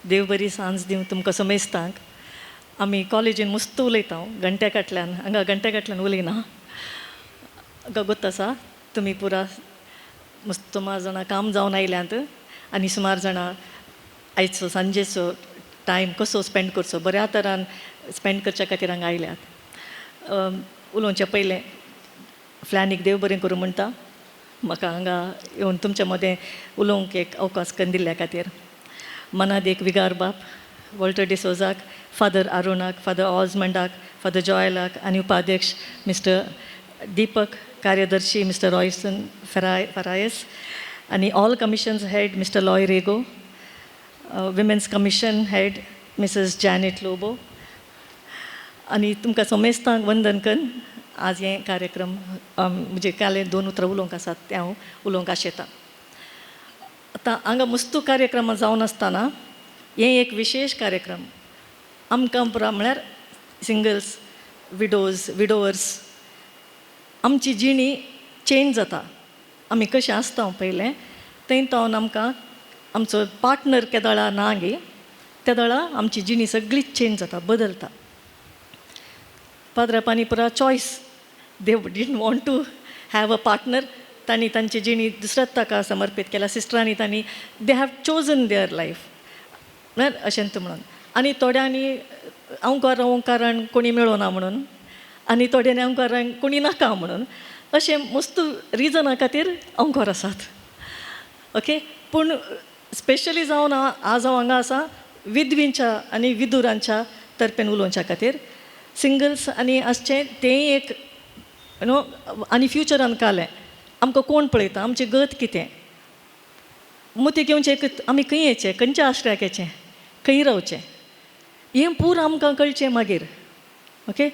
देव बरी सांज दिवं तुमकां समेस्तांक. आमी कॉलेजीन मस्त उलयता घंट्या फाटल्यान, हांगा घंट्या फाटल्यान उलयना. हांगा गोत्त आसा तुमी पुरा मस्त सुमार जाणां काम जावन आयल्यांत आनी सुमार जाणां आयचो सांजेचो टायम कसो स्पेंड करचो, बऱ्या तरान स्पेंड करच्या खातीर हांगा आयल्यात. उलोवचें पयलें फ्लॅनीक देव बरें करूं म्हणटा, म्हाका हांगा येवन तुमच्या मदें उलोवंक एक अवकाश करून दिल्ल्या खातीर. मनाद एक विगार बाप वॉल्टर डिसोजाक, फादर अरुणाक, फादर ऑजमंडाक, फादर जॉयलाक आनी उपाध्यक्ष मिस्टर दीपक, कार्यदर्शी मिस्टर रॉयसन फरायस आनी all commissions head Mister Loy Rego, women's commission head Mrs Janet Lobo आनी तुमकां समेस्तांक वंदन कन्न आज हे कार्यक्रम म्हणजे काले दोन उतरां उलोवंक आसात तें हांव उलोवंक आशेतां. आतां हांगा मस्तू कार्यक्रमां जावन आसतना हें एक विशेश कार्यक्रम आमकां पुरा, म्हळ्यार सिंगल्स, विडोज, विडोवर्स. आमची जिणी चेंज जाता. आमी कशें आसता पयलें थंय तावन आमकां आमचो पार्टनर केदळा ना गे, तेदळा आमची जिणी सगळीच चेंज जाता, बदलता. पाद्रापानी पुरा choice, they didn't want to have a partner. तांणी तांची जिणी दुसऱ्याच ताका समर्पीत केल्या. सिस्टरांनी तांणी they have chosen their life, म्हळ्यार अशें म्हणून. आनी थोड्यांनी हांव रावूंक कारण कोणी मेळना म्हणून आनी थोड्यांनी हांव कोणी नाका म्हणून, अशें मस्त रिजना खातीर अंकोर आसात. ओके, पूण स्पेशली जावन आज हांव हांगा आसा विधवींच्या आनी विदुरांच्या तर्फेन उलोवच्या खातीर. सिंगल्स आनी आसचें तेंय एक you know आनी फ्युचरान कालें आमकां कोण पळयता, आमची गत कितें, मोती घेवचें एक आमी खंय येचें, खंयच्या आश्र्याक येचें, खंय रावचें, हें पूर आमकां कळचें मागीर. ओके,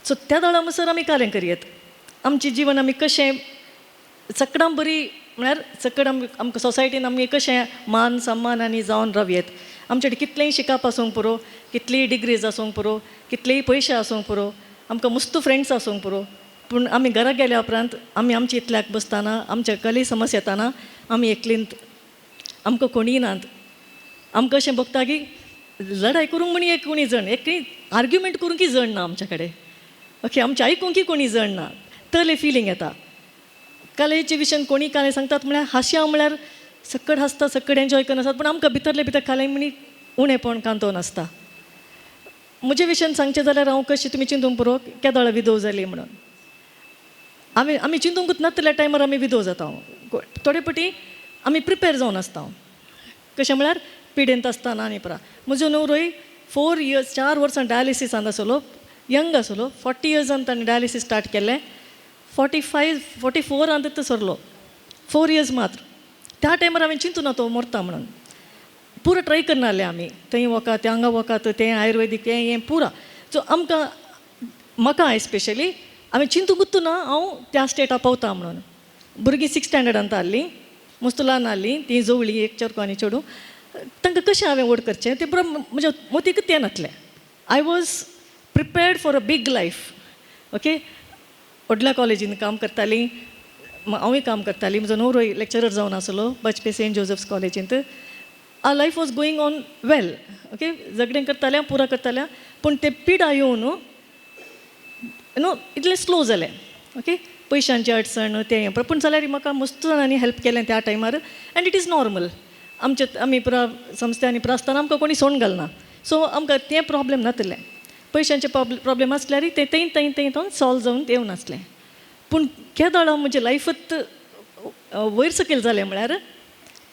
सो त्या दळा म्हणसर आमी कार्य करयेत, आमचें जिवन आमी कशें चकडां बरी, म्हळ्यार चकड आमी आमकां सोसायटीन आमी कशें मान सन्मान आनी जावन रावयेत. आमचे कडेन कितलेंय शिकप आसूंक पुरो, कितलीय डिग्रीज आसूंक पुरो, कितलेय पयशे आसूंक पुरो, आमकां मस्त फ्रेंड्स आसूंक पुरो, पूण आमी घरा गेल्या उपरांत आमी आमच्या इतल्याक बसतना, आमच्या कली समस्या येताना आमी एकलींत, आमकां कोणीय नात. आमकां अशें भोगता की लढाय करूंक म्हण एक कोणी जण, एक आर्ग्युमेंट करूंक जण ना आमच्या कडेन. ओके, आमचें आयकूंक कोणी जण ना, तले फिलींग येता. कालेचे विशयान कोणी कालें सांगतात म्हळ्यार हांशा, म्हळ्यार सकट हांसता, सकट एन्जॉय करून आसतात, पूण आमकां भितरले भितर कालें म्हणी उणेपण कांतोवन आसता. म्हजे विशयान सांगचें जाल्यार हांव कशें तुमी चिंतूंक पुरो केदोळा विधव जाली म्हणून. आमी चिंतूंकूच नातल्या टायमार आमी विधव जाता. थोडे पटी आमी प्रिपेर जावन आसता. कशें म्हळ्यार पिडेंत आसतना आनी परा म्हजो न्हवरोय 4 इयर्स, 4 वर्सां डायलिसिसान आसलो. यंग आसलो, 40 इयर्सान ताणें डायलिसीस स्टार्ट केलें. 45, 44आंत तो सरलो, 4 इयर्स मात्र. त्या टायमार हांवें चिंतूना तो मरता म्हणून. पुरो ट्राय करनासले आमी, थंय वखद, हांगा वखद, तें आयुर्वेदीक, तें हें पुरा. सो आमकां, म्हाका एस्पेशली, हांवें चिंतूंकूच ना हांव त्या स्टेटा पावता म्हणून. भुरगीं सिक्स स्टँडर्डांत आहलीं, मस्त ल्हान आहलीं तीं, जवळीं एक चेडो आनी चेडूं. तांकां कशें हांवें व्हड करचें तें पुरो म्हज्या मतीकूच तें नासलें. I was prepared for a big life, okay. व्हडल्या कॉलेजीन काम करतालीं, हांवूय काम करतालीं. म्हजो न्हवरोय लेक्चरर जावन आसलो बजपे सेंट जोजफ्स कॉलेजींत. Our life was going on well, okay. झगडें करतालें, पुरा करतालें, पूण ते पिडा येवन you know इतलें स्लो जालें. ओके, पयशांची अडचण तें, पूण जाल्यार म्हाका मस्त जाणांनी हेल्प केलें त्या टायमार. And it is normal, आमचे आमी पुरा संस्थ्यांनी पुरा आसतना आमकां कोणी सोण घालना. सो आमकां तें प्रॉब्लेम नातलें. पयशांचे प्रॉब्लेम आसल्यार तें थंय थंय थंय थंय सॉल्व जावन येवन आसलें. पूण केदोळा म्हजें लायफूच वयर सकयल जालें, म्हळ्यार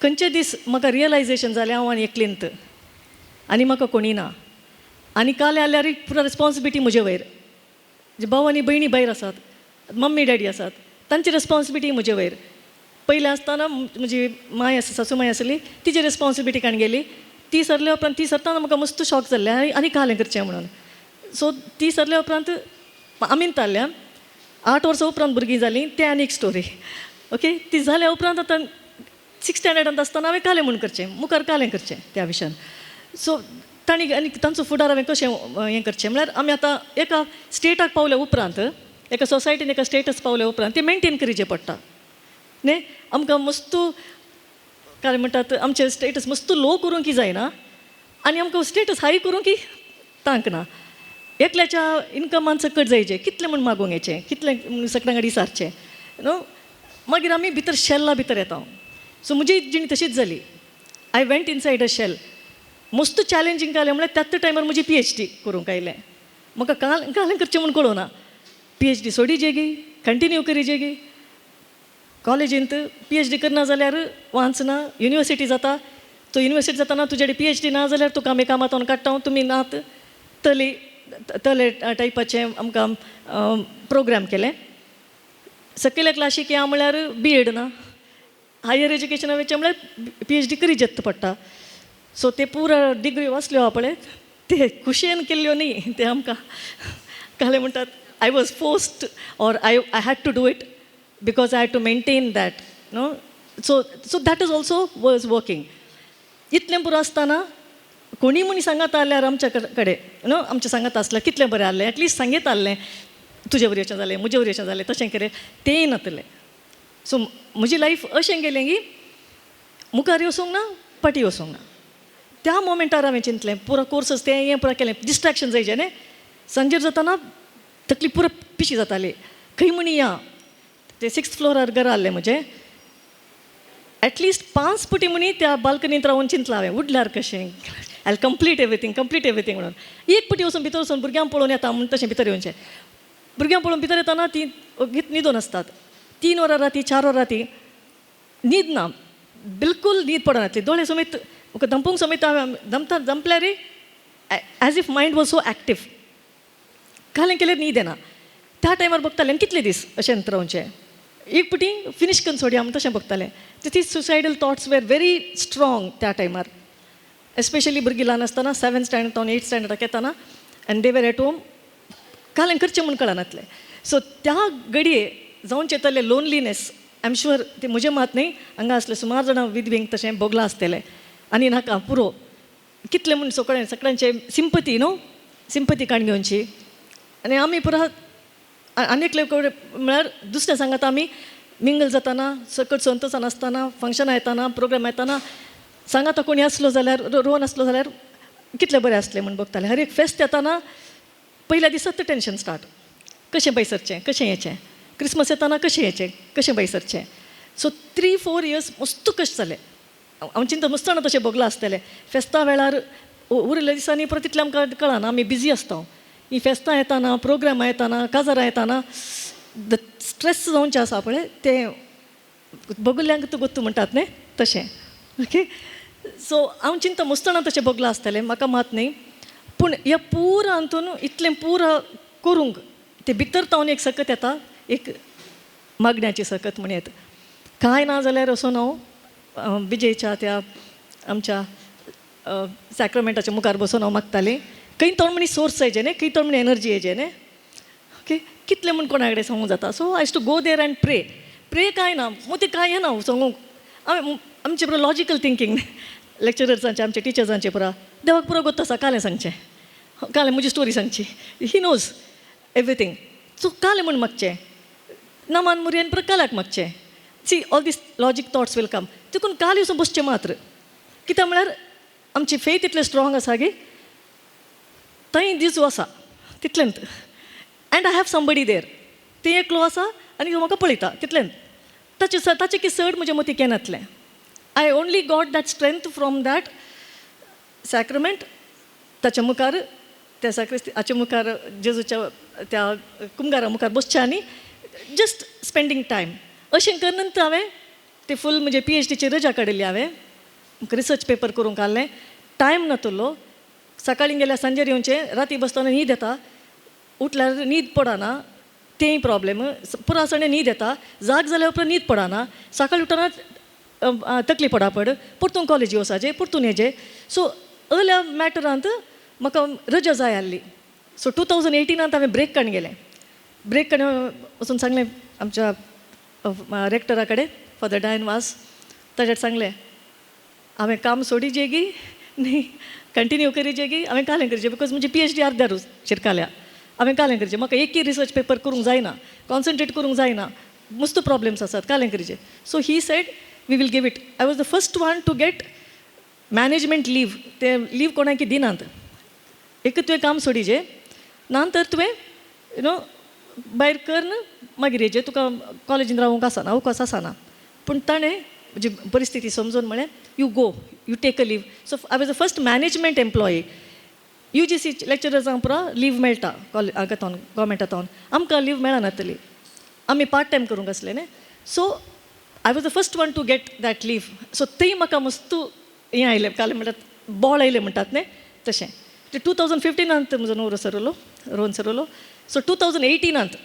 खंयचे दीस म्हाका रियलायजेशन जालें हांव आनी एकलींत आनी म्हाका कोणी ना आनी काल आल्यार पुरा रिस्पॉन्सिबिलिटी म्हजे वयर. जे भाव आनी भयणी भायर आसात, मम्मी डॅडी आसात, तांची रिस्पॉन्सिबिलिटी म्हजे वयर. पयलें आसतना म्हजी माय आसा, सासू माय आसली, तिची रिस्पॉन्सिबिलिटी काण गेली. ती सरल्या उपरांत, ती सरतना म्हाका मस्त शॉक जाल्लें आनी कालें करचें म्हणून. सो ती सरल्या उपरांत आमी ताल्ल्या 8 वर्सां उपरांत भुरगीं जालीं, तें आनी एक स्टोरी. ओके, ती जाल्या उपरांत आतां सिक्स स्टँडर्डांत आसतना हांवें कालें म्हूण करचें, मुखार कालें करचें त्या विशयान. सो तांणी आनी तांचो फुडार हांवें कशें हें करचें, म्हळ्यार आमी आतां एका स्टेटाक पावल्या उपरांत, एका सोसायटीन एका स्टेटस पावल्या उपरांत तें मेनटेन करचें पडटा न्ही. आमकां मस्तू काय म्हणटात, आमचें स्टेटस मस्त लो करूंक जायना. आनी आमकां स्टेटस हाय करूंक की तांक ना. एकल्याच्या इनकमान सकट जायचें, कितलें म्हूण मागूंक येचें, कितलें म्हूण सगळ्यां कडेन विचारचें, you know. मागीर आमी भितर शेल्ला भितर येता. सो म्हजी जिणी तशीच जाली. I went inside a shell. मस्त चॅलेंजींग जालें म्हळ्यार त्याच टायमार म्हजी पीएचडी करूंक आयलें. म्हाका काल कालें करचें म्हूण कळना. पीएचडी सोडीजेगी, कंटिन्यू करीजेगी? कॉलेजींत पीएचडी करना जाल्यार वाचना, युनिवर्सिटी जाता. तो युनिवर्सिटी जाताना तुजे कडेन पीएचडी ना जाल्यार तुका आमी कामांत काडटा, तुमी नात. तले तले टायपाचें आमकां प्रोग्राम केलें. सकयल्या क्लासीक या म्हळ्यार बी एड ना. हायर एज्युकेशना वयचें म्हळ्यार पीएचडी करी जेत्त पडटा. सो ते पुरा डिग्री वाचल्यो आहा पळय, ते खुशयेन केल्ल्यो न्ही. ते आमकां काले म्हणटात, I was forced or I had to do it because I had to maintain that, no. So that is also was working. इतलें पुरो आसतना कोणीय मनीस सांगत आहल्यार आमच्या कडेन, न्हू, आमचें सांगत आसल्यार कितलें बरें आहलें. एटलिस्ट सांगीत आहलें, तुजे वरी अशें जालें, म्हजे वरी अशें जालें, तशें कितें तेंय नातलें. सो म्हजी लायफ अशें गेलें की मुखार वचूंक ना, फाटीं वचूंक ना. त्या मोमेंटार हांवें चिंतलें, पुरो कोर्सस तें हें पुरो केलें, डिस्ट्रेक्शन जायचें न्ही. सांजेर जाताना तकली पुरो पिशी जाताली. खंय म्हणी या, ते सिक्स्थ फ्लोरार घर आहलें म्हजें. एटलिस्ट पांच पुटी म्हणी त्या बाल्कनींत रावन चिंतलां हांवें, उडल्यार कशें, I complete everything, complete everything म्हणून. एक पटी वचून भितर वचून भुरग्यांक पळोवन येता म्हूण तशें भितर येवचें. भुरग्यांक पळोवन भितर येताना ती ओगीत न्हिदून आसतात. 3 वरां राती, 4 वरां राती, न्हीद ना, बिलकूल न्हीद पडनासली. दोळे समेत म्हाका दंपूंक समेत हांवें दमता दंपल्यारय as if mind was so active. कालें केल्यार न्हीद येना. त्या टायमार बघतालें, कितले दीस अशें रावचें, एक पटी फिनीश करून सोडया म्हूण तशें बघतालें. ती suicidal thoughts were very strong त्या टायमार, एस्पेशली भुरगीं ल्हान आसतना, सेवन स्टँडर्ड तावन एट स्टँडर्डाक येताना, and they were at home. कालें करचें म्हूण कळनातलें. सो त्या घडये जावचें तलें लोनलीनेस, I am sure ते म्हजें मात न्ही, हांगा आसले सुमार जाणां विधवींक तशें भोगलां आसतलें. आनी नाका पुरो, कितलें म्हूण सगळें सगळ्यांचे सिंपती, न्हू, सिंपती काडून घेवची. आनी आमी परत आनी एकले कडेन म्हळ्यार दुसऱ्या सांगात आमी मिंगल जाताना, सकट संतोसान आसतना, फंक्शनां येताना, प्रोग्राम येताना, सांगाता कोणी आसलो जाल्यार, रोवन आसलो जाल्यार कितलें बरें आसलें म्हूण बघतालें. हर एक फेस्त येताना पयल्या दिसात टेंशन स्टार्ट, कशें भायर सरचें, कशें येचें. क्रिसमस येताना कशें येचें, कशें भायर सरचें. सो 3-4 इयर्स मस्त कश्ट जाले. हांव चिंता मस्त जाणां तशें भोगलां आसतलें. फेस्ता वेळार उरिल्ल्या दिसांनी परत तितलें आमकां कळना, आमी बिजी आसता. ही फेस्तां येताना, प्रोग्रामां येताना, काजारां येताना, the stress जावचें आसा पळय, तें बगुल्ल्यांक तूं गोत्तू म्हणटात न्ही तशें. ओके, सो हांव चिंता मस्त जाणां तशें भोगलां आसतलें, म्हाका मात न्ही. पूण ह्या पुरा हातून इतलें पुरा करूंक ते भितर तावन एक सकत येता, एक मागण्याची सकत म्हणयत. कांय ना जाल्यार वचून हांव विजयच्या त्या आमच्या सॅक्रमेंटाच्या मुखार बसून हांव मागतालें. खंय तोण म्हणी सोर्स जायचे न्ही, खंय तोण म्हणी एनर्जी येयचे न्ही. ओके, कितलें म्हूण कोणा कडेन सांगूंक जाता? So I to go there and pray. Pray कांय ना, मोती कांय येना सांगूंक. हांवें आमचें पुरो लॉजिकल थिंकींग, लेक्चरर्सांचें, आमच्या टिचर्सांचें, पुरा देवाक पुरो गोत्त आसा. कालें सांगचें, कालें म्हजी स्टोरी सांगची, he knows everything. So कालें म्हूण मागचें, नमान मुरयेन पुरो काल्याक मागचें. See, all these logic thoughts will come. तिकून काल वचून बसचें मात्र. कित्याक म्हळ्यार आमची फेथ इतलें स्ट्रॉंग आसा की थंय जेजू आसा तितलेंत, and I have somebody there. तें एकलो आसा आनी तो म्हाका पळयता तितलेंत. ताचें की चड म्हज्या मतीक येनातलें. I only got that strength from that sacrament. ताच्या मुखार, त्या साक्रिस्ती हाच्या मुखार, जेजूच्या त्या कुमगारा मुखार बसचें आनी जस्ट स्पेंडींग टायम. अशें करून हांवें ते फूल म्हजे पीएचडीची रजा काडिल्ली. हांवें रिसर्च पेपर करूंक आहलें, टायम नातुल्लो. सकाळीं गेल्यार सांजेर येवचें, राती बसतना न्हीद येता, उठल्यार न्हीद पडना, तेंय प्रॉब्लेम. पुरो आसतना न्हीद येता, जाग जाल्या उपरांत न्हीद पडना, सकाळी उठतना तकली पडापड, परतून कॉलेजी वचाचें, परतून हेजें. सो अल्या मॅटरांत म्हाका रजा जाय आहली. सो 2018नांत हांवें ब्रेक काडून गेलें. ब्रेक काडून वचून सांगलें आमच्या रेक्टरा कडेन, फादर डायन वास, ताच्या सांगलें, हांवें काम सोडीजेगी न्ही, कंटिन्यू करीजेगी, हांवें कालें करचें? Because म्हजी पीएचडी अर्द्यार शिरकाल्या. हांवें कालें करचें? म्हाका एकय रिसर्च पेपर करूंक जायना, कॉन्सन्ट्रेट करूंक जायना, मस्त प्रॉब्लेम्स आसात, कालें करचें? So he said, we will give it. I was the first one to get management leave, ते लीव कोणाकी दिनात. एक तुवें काम सोडिजे, ना तर तुवें you know भायर करन मागीर हेजे तुका कॉलेजीन रावूंक आसना, अवकाश आसना. पूण ताणें म्हजी परिस्थिती समजून म्हळें, "You go, you take a leave." So I was the first management employee. UGC लेक्चरर्सांक पुरा लीव मेळटा कॉलेज हांगा तावन, गोवमेंटा तावन. आमकां लीव मेळनातली, आमी पार्ट टायम करूंक आसले न्ही. So I was the first one to get that leave. So थंय म्हाका मस्तू हें आयलें, काल म्हणटात बळ आयलें म्हणटात न्ही तशें. ते 2015नांत म्हजो नवरो सरलो, रोहन सरलो. सो 2018नांत,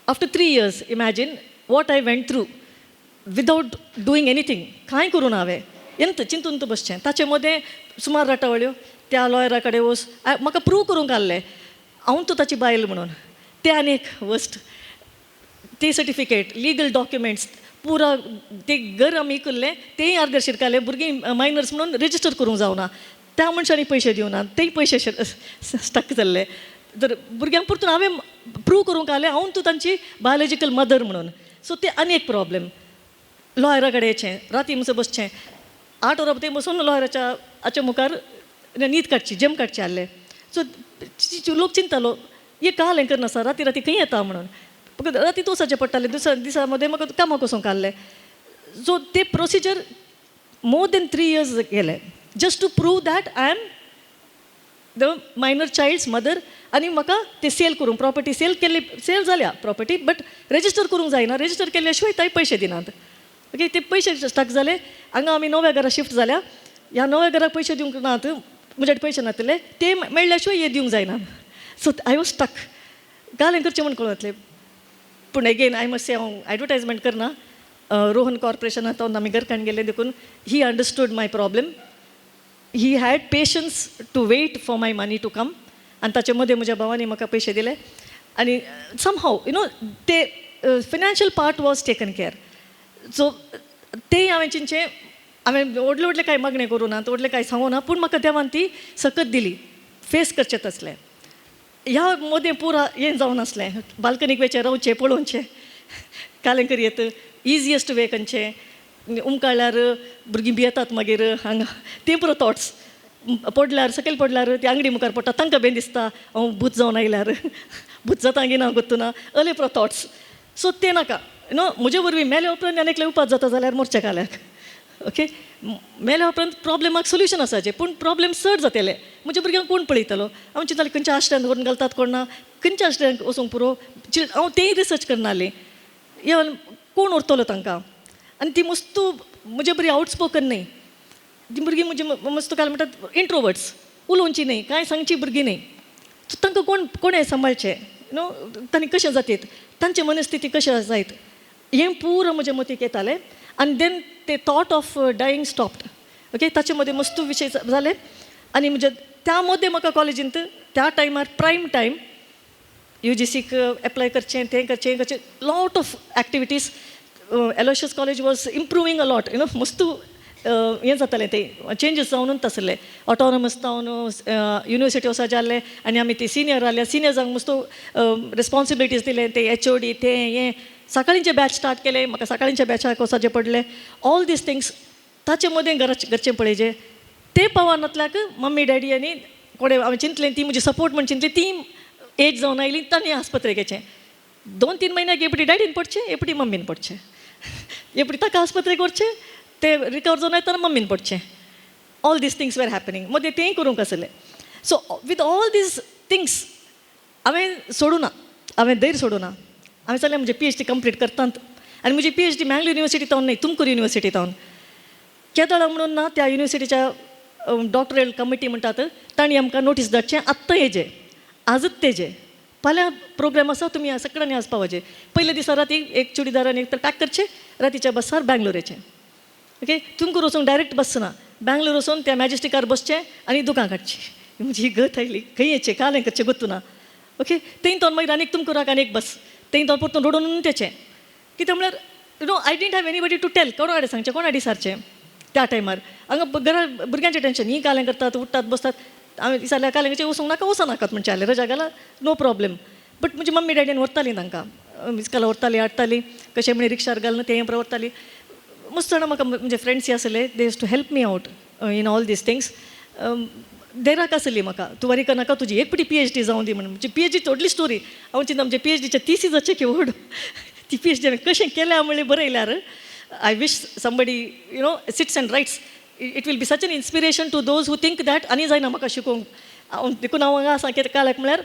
after 3 years, imagine what I went through without doing anything. कांय करूं ना हांवें, एंत चिंतून बसचें. ताचे मदें सुमार राटावळ्यो, त्या लॉयरा कडेन वच, म्हाका प्रूव करूंक आहलें हांव तूं ताची बायल म्हणून. तें आनी एक वस्ट, ते सर्टिफिकेट, लिगल डॉक्युमेंट्स पुरा. ते घर आमी इकल्लें, तेंय अर्देर शिरकालें. भुरगीं मायनर्स म्हणून रेजिस्टर करूंक जावना. त्या मनशांनी पयशे दिवना, तेय पयशे स्टक जाल्ले. तर भुरग्यांक परतून हांवें प्रूव करूंक आहलें हांव तूं तांची बायोलॉजिकल मदर म्हणून. सो ते आनी एक प्रॉब्लेम. लॉयरा कडेन येचें, राती म्हणसर बसचें, 8 वरां थंय बसून लॉयराच्या हाच्या मुखार न्हीद काडची, जेम काडचे आहले. सो लोक चिंततालो, हे काल हें करनासा, राती राती खंय येता म्हणून. म्हाका राती वचचें पडटालें, दुसऱ्या दिसा मदें म्हाका कामाक वचोंक आहलें. सो ते प्रोसिजर मोर देन 3 इयर्स गेले just to prove that I am the minor child's mother. आनी म्हाका ते सेल करूंक, प्रॉपर्टी सेल केल्ली, सेल जाल्या प्रॉपर्टी, बट रेजिस्टर करूंक जायना. रेजिस्टर केल्ल्या शिवाय तांय पयशे दिनात. ओके, ते पयशे स्टक जाले. हांगा आमी नव्या घरा शिफ्ट जाल्या. ह्या नव्या घराक पयशे दिवंक नात, म्हजे कडेन पयशे नासले, ते मेळ्ळ्या शिवाय हे दिवंक जायना. So I was stuck. काल हें करचें म्हूण कळतलें. पूण एगेन I must से, हांव एडवर्टायजमेंट करना, रोहन कॉर्पोरेशनांत आमी घरकान्न गेले देखून he understood my problem. He had patience to wait for my money to come. आनी ताचे मदें म्हज्या भावांनी म्हाका पयशे दिले आनी समहाव you know ते financial part was taken care. So तें हांवें चिंतचें, हांवें व्हडलें व्हडलें कांय मागणें करूं ना, व्हडलें कांय सांगू ना, पूण म्हाका देवान ती सकत दिली फेस करचें तसलें. ह्या मदें पुरा हें जावन आसलें, बाल्कनीक वयचें, रावचें, पळोवचें कालें करयेत, इजियस्ट वे खंयचें, उमकाळ्यार भुरगीं भियेतात मागीर हांगा, तें पुरो थॉट्स. पडल्यार, सकयल पडल्यार ती आंगडी मुखार पडटा, तांकां बेन दिसता हांव भूत जावन आयल्यार. भूत जाता गी ना गोत्तू ना, अले पुरो थॉट्स. सो तें नाका you know म्हजे वरवीं मेल्या उपरांत आनी एकलें उपास जाता जाल्यार मोरचें काल्याक. ओके, मेल्या उपरांत प्रॉब्लेमाक सोल्युशन आसाचें, पूण प्रॉब्लेम चड जातले. म्हज्या भुरग्यांक कोण पळयतलो? हांव चिंततालें, खंयच्या आश्रयांत व्हरून घालतात कोण ना, खंयच्या आश्रयांत वचूंक पुरो. हांव तेंय रिसर्च करनासलें, इवन कोण उरतलो तांकां. आनी ती मस्तू म्हजे बरी आवटस्पोकन न्हय ती भुरगीं म्हजी, मस्त काल म्हणटात इंट्रोवर्ट्स, उलोवची न्हय, कांय सांगची भुरगीं न्हय. सो तांकां कोण कोणें सांबाळचें you know, तांणी कशें जातीत, तांची मनस्थिती कशें जायत, हें पुरो म्हज्या मतीक येतालें. आनी then ते thought of dying stopped. Okay, ताचे मदें मस्तू विशय जाले. आनी म्हणजे त्या मदें म्हाका कॉलेजींत त्या टायमार प्रायम टायम यूजीसीक एप्लाय करचें, तें करचें हें करचें, lot of activities. Aloysius College was improving a lot, मस्तू हें जातालें, तें चेंजीस जावनूच आसलें. ऑटोनॉमस जावन युनिवर्सिटी वचपाचें जालें आनी आमी ती सिनियर जाल्या, सिनियर्सांक मस्तू रिस्पॉन्सिबिलिटीज दिलें, ते एचओडी, तें हें. सकाळींचे बॅच स्टार्ट केले, म्हाका सकाळींच्या बॅचाक वचपाचें पडलें. ऑल these things, ताचे मदें घराचें घरचें पळयचें, तें पावनातल्याक मम्मी डॅडी आनी कोणें हांवें चिंतलें ती म्हजी सपोर्ट म्हण चिंतली, ती एज जावन आयली, तांणी आस्पत्रेक येचें. 2-3 म्हयन्याक एपडी डॅडीन पडचें, एपडी मम्मीन पडचें, एपडी ताका आस्पत्रेक व्हरचें, ते रिकवर जावन येतना मम्मीन पडचें. All these things were happening. मदें तेंय करूंक आसलें. So with all these things हांवें सोडूं ना, हांवें धैर्य सोडूं ना. हांवें सांगलें, म्हजें पीएचडी कंप्लीट करतात. आनी म्हजी पीएचडी मँगलोर युनिवर्सिटी तावन न्हय, तुमकूर युनिवर्सिटी तावन. केदळा म्हणून ना, त्या युनिवर्सिटीच्या डॉक्टरल कमिटी म्हणटात, तांणी आमकां नोटीस धाडचें, आत्तां येजे, आजच तेजे, फाल्यां प्रोग्राम आसा, तुमी सगळ्यांनी आज पावचे. पयल्या दिसा राती एक चुडीदार आनी एक तर पॅक करचें, रातीच्या बसार बँगलोर येचें. ओके, तुमकूर वचूंक डायरेक्ट बस ना, बँगलोर वचून त्या मॅजेस्टिकार बसचें आनी दुकां काडचीं. म्हजी ही गत आयली, खंय येचें, काल हें करचें गोत्तू ना. ओके, थंय तो मागीर आनीक तुमकूराक आनी एक बस, थंय तो परतून रडून तेचें. कितें म्हळ्यार, I didn't have anybody to tell. कोणा कडेन सांगचें, कोणा विचारचें त्या टायमार? हांगा घरा भुरग्यांचें टेंशन, ही कालें करतात, उठ्ठात, बसतात. हांवें विचारल्यार कालें वचूंक नाका, वचों नाकात म्हणचें जालें, रजा घाला, नो प्रॉब्लेम. बट म्हजी मम्मी डॅडीन व्हरतालीं तांकां इस्कोला, व्हरतालीं, हाडटालीं, कशें म्हणी रिक्षार घालून तें व्हरतालीं. मस्त जाणां म्हाका, म्हणजे फ्रेंड्स आसले, they used to help me out. in all these things. देराक आसली म्हाका, तूं वरी करनाका, तुजी एक पटी पीएचडी जावं दी म्हणून. म्हणजे पीएचडी व्हडली स्टोरी. हांव चिंता म्हणजे पीएचडीच्या थिसीसाचें केवड ती पीएचडी हांवें कशें केल्या म्हणलें बरयल्यार, I wish somebody sits and writes. It will be such an inspiration to those who think that आनी जायना म्हाका शिकोवंक. हांव देखून हांव हांगा आसा. कित्याक काल्याक म्हळ्यार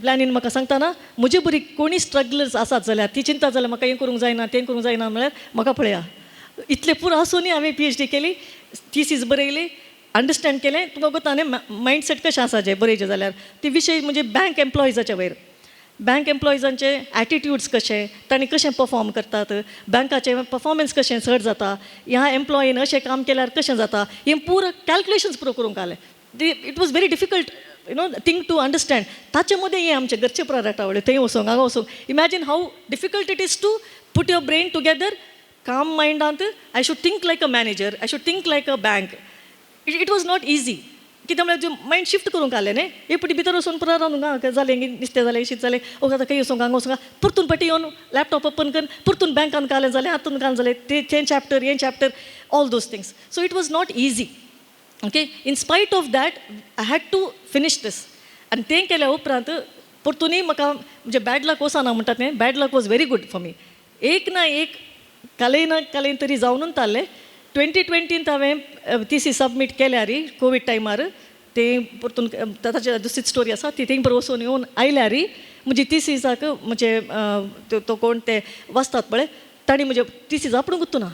प्लॅनीन म्हाका सांगतना म्हजे बरी कोणी स्ट्रगलर्स आसात जाल्यार, ती चिंता जाल्यार म्हाका हें करूंक जायना, तें करूंक जायना म्हळ्यार म्हाका पळया, इतलें पुरो आसूनय हांवें पीएचडी केली, थिसीस बरयली, अंडरस्टँड केलें. तुमकां कोत्ता न्ही मायंडसेट कशें आसा जें बरयचें जाल्यार ती विशय म्हणजे बँक एम्प्लॉइजाच्या वयर, बँक एम्प्लॉइजांचे एटिट्यूड्स कशे, तांणी कशें परफॉर्म करतात, बँकाचें परफॉर्मन्स कशें चड जाता, ह्या एम्प्लॉईन अशें काम केल्यार कशें जाता, हें पुरो कॅल्कुलेशन्स पुरो करूंक आसलें. It was very difficult thing to understand. ताचे मदें हें आमचे घरचे प्रोडक्ट आवडले, थंय वचोंक, हांगा वचोंक. Imagine how difficult it is to put your brain together, calm मायंडांत. I should think like a manager, I should think like a bank. It was not easy. कित्याक म्हळ्यार मायंड शिफ्ट करूंक आसलें न्ही. एक पटी भितर वचून पुरो रावन हांगा जालें, नुस्तें जालें, शीत जालें, ओके, आतां खंय वचूंक, हांगा वचूंक, परतून पटी येवन लॅपटॉप ओपन करून परतून बँकान कालें जालें, हातून कालें जालें, तें चॅप्टर, हें chapter, all those things. So it was not easy, okay. In spite of that, I had to finish this. आनी तें केल्या उपरांत परतूनय म्हाका म्हणजे बॅड लक वचना म्हणटात न्ही, bad luck was very good for me. एक ना एक कालय ना कालय तरी जावनूच ताल्लें. 2020त हांवें थिसीस सबमीट केल्यार, कोवीड टायमार तें परतून ताची दुसरीच स्टोरी आसा ती. थंय बरोबर वचून येवन आयल्यार म्हजी थिसीसाक म्हणजे तो कोण ते वाचतात पळय, तांणी म्हजे थिसीस आपडूंक ना.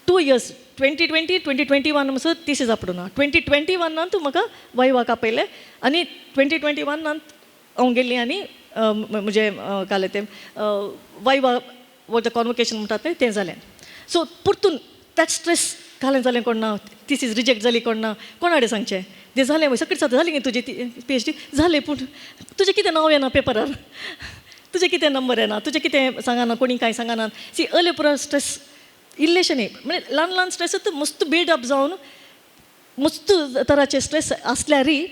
2 years, 2020, 2021 म्हणसर थिसीस आपडूं ना. 2021नांत म्हाका वायवाक आपयलें आनी 2021नांत हांव गेल्लीं आनी म्हजें काल तें वायवा वो कॉन्वोकेशन म्हणटात तें, तें जालें. सो परतून that stress, कालें जालें कोण ना, थिसीस रिजेक्ट जाली कोण ना, कोणा कडेन सांगचें तें जालें. सगळें जाता, जालें गे तुजी पीएचडी जालें, पूण तुजें कितें नांव येना पेपरार, तुजें कितें नंबर येना, तुजें कितें सांगना, कोणी कांय सांगना. सी, अर्ले पुरो स्ट्रेस इल्लेशें न्ही, म्हणजे ल्हान ल्हान स्ट्रेस मस्त बिल्ड अप जावन मस्त तराचे stress आसल्यारय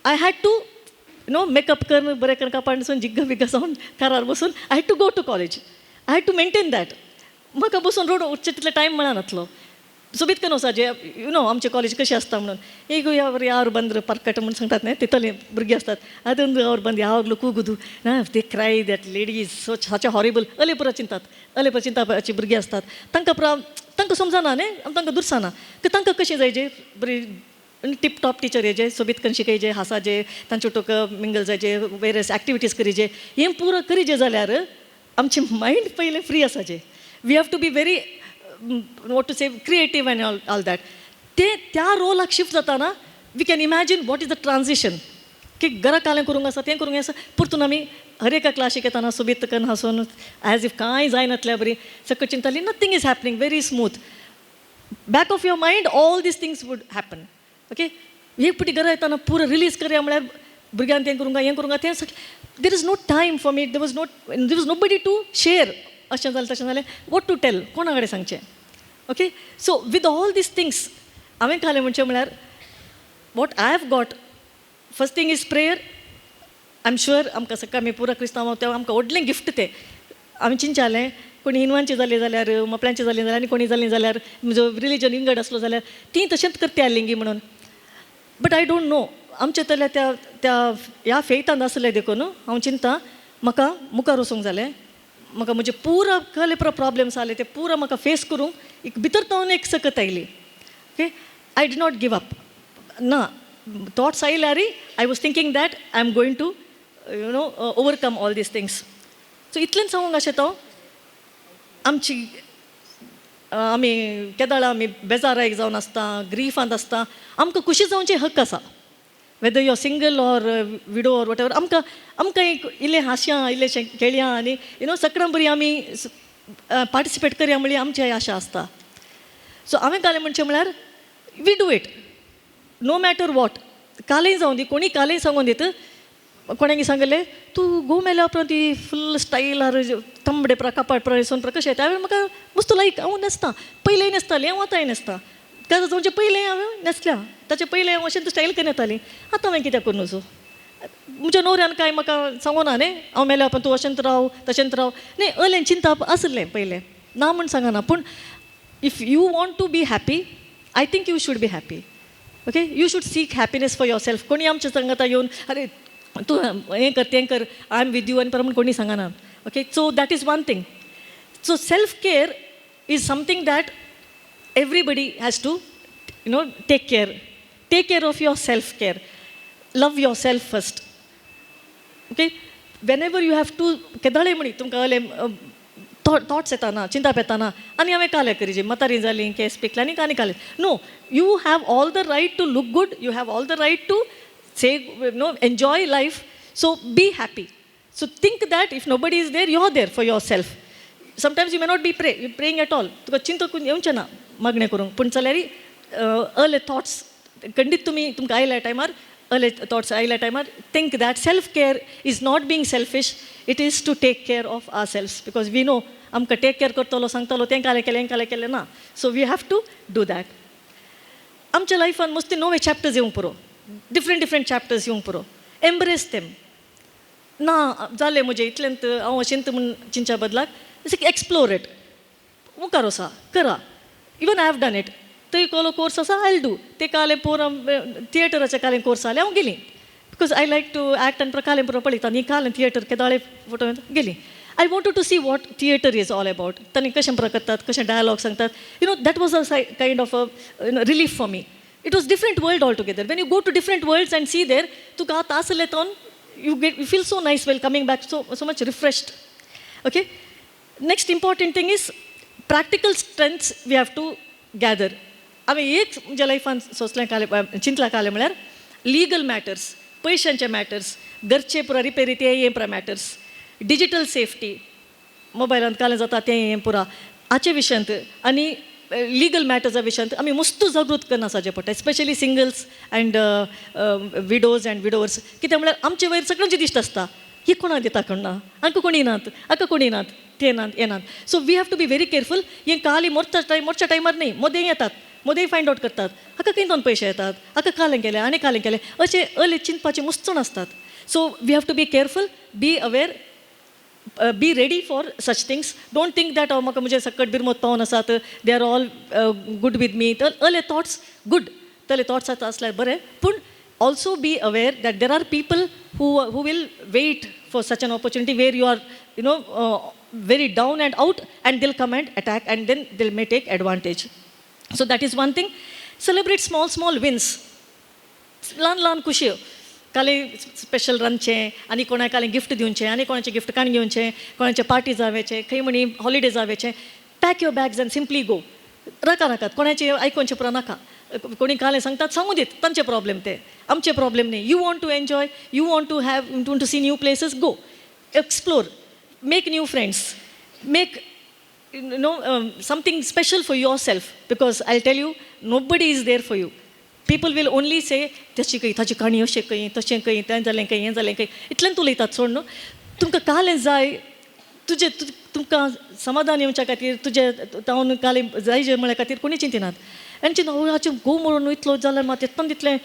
I had to makeup करून, बरें करून, कापाण न्हेसून, जिग्गा बिग्गा जावन, कारार बसून I had to go to college. I had to maintain that. म्हाका बसून रोड उरचें तितले टायम मेळनातलो. सोबीत करून वचपाचें, you know आमचें कॉलेज कशें आसता म्हणून. ಈಗ ಯಾರು ಯಾರು ಬಂದರು ಪರ್ಕಟ್ म्हणून सांगतात न्ही, तितले भुरगीं आसतात. ಅದೊಂದು ಅವ್ರು ಬಂದು ಯಾವಾಗಲೂ ಕೂಗುದು, they cry, that lady is so such horrible. अले पुरो चिंतात, अले पुरो चिंतापाची भुरगीं आसतात. तांकां पुरो तांकां समजना न्ही, तांकां दुरसाना की तांकां कशें जायजे, बरी टिप टॉप टिचर येजे, सोबीत करून शिकयजे, हासाजे, तांचे टोक मिंगल जायजे, वेरियस एक्टिविटीज करीजे. हें पुरो करीजे जाल्यार आमचें मायंड पयलें free आसाचें. We have to be very, what to say, creative and all that. ते त्या रोलाक शिफ्ट जाताना we can imagine what is the transition की घरा कालें करूंक आसा, तें करूंक आसा. परतून आमी हर एका क्लासीक येताना सोबीत करून हांसून, एज if कांय जायनातल्या बरी, सकयल चिंताली, nothing is happening, very smooth. Back of your mind all these things would happen, okay. एक पटी घरा येताना पुरो रिलीज करया म्हळ्यार भुरग्यान तें करूंक, हें करूंक, तें सगळें. There is no time for me. There was nobody to share. अशें जालें, तशें जालें, what to tell, कोणा कडेन सांगचें? Okay, so with all these things हांवें घालें म्हणचें म्हळ्यार, what I have got, first thing is prayer. I am sure आमकां सकाळ आमी पुरो क्रिस्तांव, तें आमकां व्हडलें गिफ्ट तें. आमी चिंततालें कोणी हिंदवांची जाली जाल्यार, मोपळ्यांची जाली जाल्यार, आनी कोणी जालीं जाल्यार, म्हजो रिलीजन विंगड आसलो जाल्यार तीं तशेंच करता आसलीं म्हणून. But I don't know, आमचे तल्या त्या त्या ह्या फेतान आसलें देखून हांव चिंता म्हाका मुखार वचूंक जालें. म्हाका म्हजे पुरा कहले पुरो प्रॉब्लम्स आसले ते पुरा म्हाका फेस करूंक एक भितर तावन एक सकत आयली. Okay, I did not give up ना. थॉट्स आयल्यार I was thinking that I am going to overcome all these things. So इतलेंच सांगूंक अशें तो आमची आमी केदाळा आमी बेजाराक जावन आसता, ग्रीफांत आसता, आमकां खुशी जावचे हक्क आसा. Whether you are single or widow or whatever, आमकां एक इल्लें हांसया, इल्लेशें खेळया आनी you know सगळ्यां बरी आमी पार्टिसिपेट करया म्हणली आमची आशा आसता. सो हांवें घालें म्हणचें म्हळ्यार, we do it no matter what. कालय जावं दी, कोणी कालय सांगून दित, कोणाक सांगलें, तूं घोव मेल्या उपरांत ती फुल स्टायलार तंबडे प्रा कपाट प्रा सोन प्रा कशें येता. हांवें म्हाका मस्त लायक, हांव न्हेसता, पयलीं न्हेसतालें हांव, आतांय न्हेसता. काजल जावचे पयलें हांवें न्हेसल्या, ताचे पयलें हांव अशें स्टायल करून येतालीं. आतां हांवें कित्याक करूं नजो? म्हज्या न्हवऱ्यान कांय म्हाका सांगूना न्ही, हांव मेल्या उपरांत तूं अशेंच राव, तशेंच राव न्ही. अलें चिंतप आसलें पयलें, ना म्हूण सांगना, पूण if you want to be happy, I think you should be happy. Okay, you should seek happiness for yourself. कोणी आमच्या सांगता येवन, "अरे, तूं हें कर, तें कर, I am with you," आनी परत कोणी सांगना. Okay, so that is one thing. So self care is something that everybody has to take care of your self care. Love yourself first, okay? Whenever you have to, केदाळे म्हणी तुमकां अले thoughts येताना, चिंताप येताना, आनी हांवें काले करीजे, म्हातारी जाली, केस पिकले आनी आनी काले. No, you have all the right to look good. You have all the right to say no, enjoy life. So be happy. So think that if nobody is there, you are there for yourself. Sometimes you may not be praying at all. तुका चिंतूंक येवचें ना मागणें करूंक, पूण जाल्यार अर्ले thoughts खंडीत तुमी तुमकां आयल्या टायमार, अर्ले थॉट्स आयल्या टायमार, think that self care is not being selfish. It is to take care of ourselves, because we know आमकां टेक केअर करतलो, सांगतलो, तें कालें केलें, हें कालें केलें ना. So we have to do that. आमच्या लायफान मस्ती नवे चॅप्टर्स येवंक पुरो, डिफरंट डिफरंट चॅप्टर्स येवंक पुरो. एम्ब्रेस तेम. ना जालें म्हजें इतलेंत, हांव अशेंत म्हूण चिंतच्या बदलाक एक्सप्लोर it. मुखार वसा, करा. Even I have done it. थंय कहलो कोर्स आसा, I do ते. कालें पोरां थिएटराचे कालें कोर्स जालें, हांव गेली, because I like to act. आनी कालें पुरो पळयता न्ही, कालें थिएटर केदाळे फोटो गेली. I wanted to see what theatre is all about. तांणी कशें पुरो करतात, कशें डायलॉग सांगतात. That was a kind of a relief for me. It was different world altogether. When you go to different worlds and see there, तुका आतां आसलें तो you feel so nice while coming back, so much refreshed. Okay, next important thing is practical strengths we have to gather. हांवें एक म्हज्या लायफान सोंसलें कालें, चिंतलां कालें म्हळ्यार लिगल मॅटर्स, पयशांचे मॅटर्स, घरचे पुरा रिपेरी ते हें पुरा मॅटर्स, डिजिटल सेफ्टी, मोबायलांत कालें जाता तें हें पुरा हाचे विशयांत आनी लिगल मॅटर्सा विशयांत आमी मस्तू जागृत करना आसचें पडटा, especially singles and widows and widowers. कित्याक म्हळ्यार आमचे वयर सगळ्यांची दिश्ट आसता. ही कोणाक दिता कोण ना, हांकां कोणी नात, हाका कोणी नात, ते नात, हे नात. So we have to be very careful. हें काली मोरच्या टायम, मोरच्या टायमार न्ही, मोदें येतात, मोदें फायंड आवट करतात, हाका खंय दोन पयशे येतात, हाका कालें केलें आनी कालें केलें, अशें अले चिंतपाचें मुस्तण आसतात. So we have to be careful, be aware, be ready for such things. Don't think that म्हाका म्हजे सकट बिरमोत पावून आसात, they are all good with me. तर अले थॉट्स गूड, तले थॉट्स आतां आसल्यार बरें, पूण also be aware that there are people who will wait for such an opportunity where you are very down and out, and they'll come and attack, and then they may take advantage. So that is one thing. Celebrate small small wins. ल्हान ल्हान खुशयो. काले special रांदचें आनी कोणाक कालें gift दिवचें आनी कोणाचें gift काण घेवचें, कोणाचें पार्टी जावेचें, खंय म्हणी holiday जावेचें. Pack your bags and simply go. नाका नाकात कोणाचें आयकोनचें पुरो नाका. कोणी कालें सांगतात, सांगू दीत, तांचे प्रॉब्लेम ते, आमचे प्रॉब्लेम न्ही. You want to enjoy, you want to have to see new places, go explore, make new friends, make something special for yourself, because I'll tell you, nobody is there for you. People will only say, त्याची खंय, ताची काणी अशें खंय, तशें खंय, तें जालें खंय, हें जालें खंय, इतल्यान उलयतात. सोड न्हू, तुमकां कालें जाय, तुजें तुमकां समाधान येवच्या खातीर, तुजें तावन कालें जाय जे म्हळ्या खातीर कोणी चिंतिनात. आनी चिंता, हाचें घोव म्हणून इतलो जाल्यार मात येतना तितलें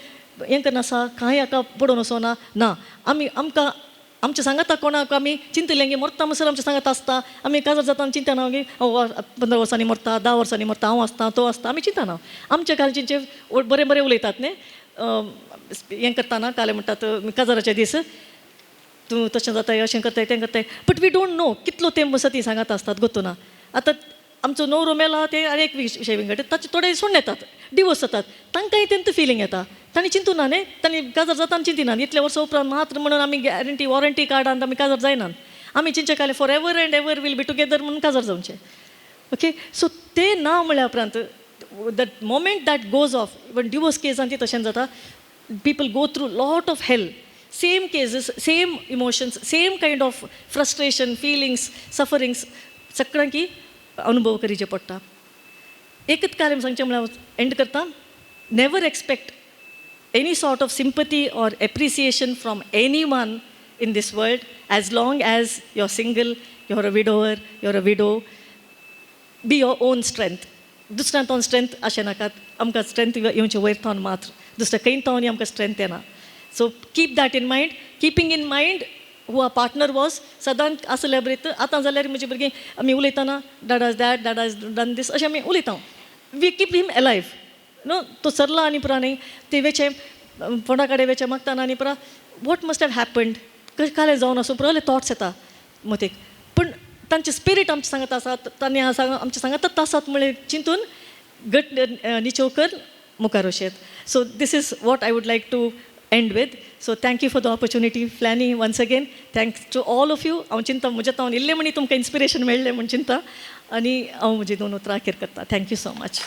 हें करना आसा, कांय हाका पडोवन वचना ना. आमी आमकां आमच्या सांगाता कोणाक आमी चिंतलें की मरता म्हणसर आमच्या सांगात आसता. आमी काजार जाता आनी चिंतना की 15 वर्सांनी मरता, 10 वर्सांनी मरता, हांव आसता, तो आसता, आमी चिंतना. आमच्या कालचींचे बरें बरें उलयतात न्ही. हें करतना कालें म्हणटात, काजाराचे दीस तूं तशें जाताय, अशें करताय, तें करताय, but we don't know कितलो तेंप आसा ती सांगात आसतात, गोत्तू ना. आतां आमचो न्हवरो मेला ते आनी एक विशय विंगड. ताचे थोडे सोडून येतात, डिवोर्स जातात, तांकांय तेंच फिलींग येता. तांणी चिंतू ना न्ही, तांणी काजार जाता आनी चिंतिनात. इतले वर्सां उपरांत मात्र म्हणून आमी गॅरंटी वॉरंटी कार्डान आमी काजार जायनात. आमी चिंतचे काले for ever and ever we'll be together म्हणून काजार जावचें. ओके, सो ते ना म्हळ्या उपरांत, that moment that goes off, even divorce केसान ती तशें जाता. People go through lot of hell. Same cases, same emotions, same kind of frustration, feelings, sufferings सगळ्यांकी अनुभव करीचे पडटा. एकच कार्य सांगचें म्हळ्यार एंड करता. Never expect any sort of sympathy or appreciation from anyone in this world as long as you're single, you're a widower, you're a widow. Be your own strength. दुसऱ्यान तो strength अशें नाकात. आमकां स्ट्रेंथ येवचें वयर थावन मात्र, दुसऱ्या खंय थावन आमकां स्ट्रेंथ येना. So keep that in mind, keeping in mind who our partner was. सदांच आसल्या बरें. आतां जाल्यार म्हजी भुरगीं आमी उलयतना, "Dada's that, Dada's done this," अशें आमी उलयता. We keep him alive. न्हू तो सरला आनी पुरा न्ही ते वेचे फोंडा कडेन वेचे मागताना आनी पुरा what must have happened कालें जावन आसूं पुरा थॉट्स येता मतीक. पूण तांचे स्पिरीट आमचे सांगत आसात, तांणी आमचे सांगात आसात म्हळ्ळें चिंतून घट निचेव कर मुखार वचेत. So this is what I would like to end with. So thank you for the opportunity, Flanny. Once again, thanks to all of you. हांव चिंता म्हज्या तावन इल्लें म्हणी तुमकां इन्स्पिरेशन मेळ्ळें म्हूण चिंता आनी हांव म्हजी दोन उतरां अखेर करता. Thank you so much.